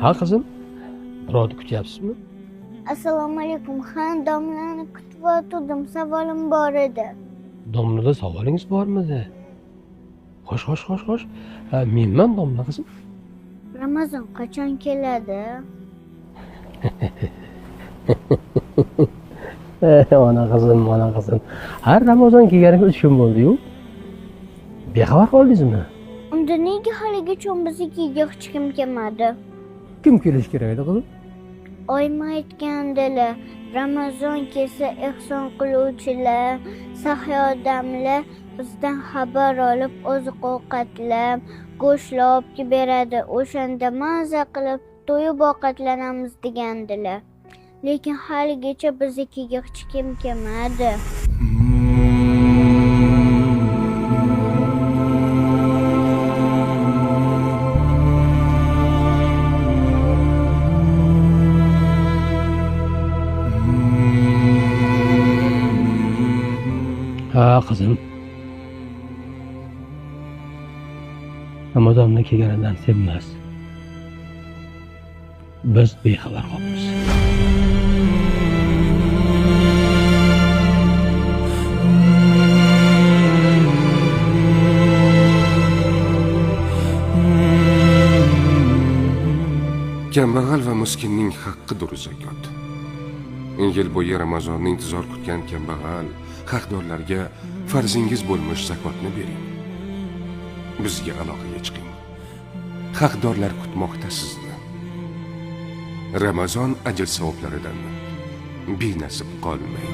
Ha qizim, birovni kutyapsizmi? Assalomu alaykum. Ha, domlani kutib o'tirdim. Savolim bor edi. Domlada savolingiz bormidi? Xo'sh, xo'sh, xo'sh, xo'sh. Menman domla qizim. Ramazon qachon keladi? Ona qizim, ona qizim. Har Ramazon kelganiga 3 kun bo'ldi-yu. Bexabar qoldingizmi? Unda nega haligacha biznikiga hech kim kelmadi? Kim kelishi kerak edi qizim? Oyim aytgandilar, Ramazon kelsa ehson qiluvchilar, saxiy odamlar bizdan xabar olib oziq-ovqatlar, go'shtlar olib kelib beradi. O'shanda maza qilib to'yib ovqatlanamiz degandilar. Lekin haligacha biznikiga hech kim kelmadi. Ha qizim. Ramazonni kelganidan sen emas. Biz bexabar qolibmiz. Kambag'al va miskinning haqqidir zakot. Yil bo'yi Ramazonni intizor kutgan kambag'al haqdorlarga farzingiz bo'lmish zakotni bering. Bizga aloqaga chiqing. Haqdorlar kutmoqda sizni. Ramazon ajr savoblaridan benasib qolmang.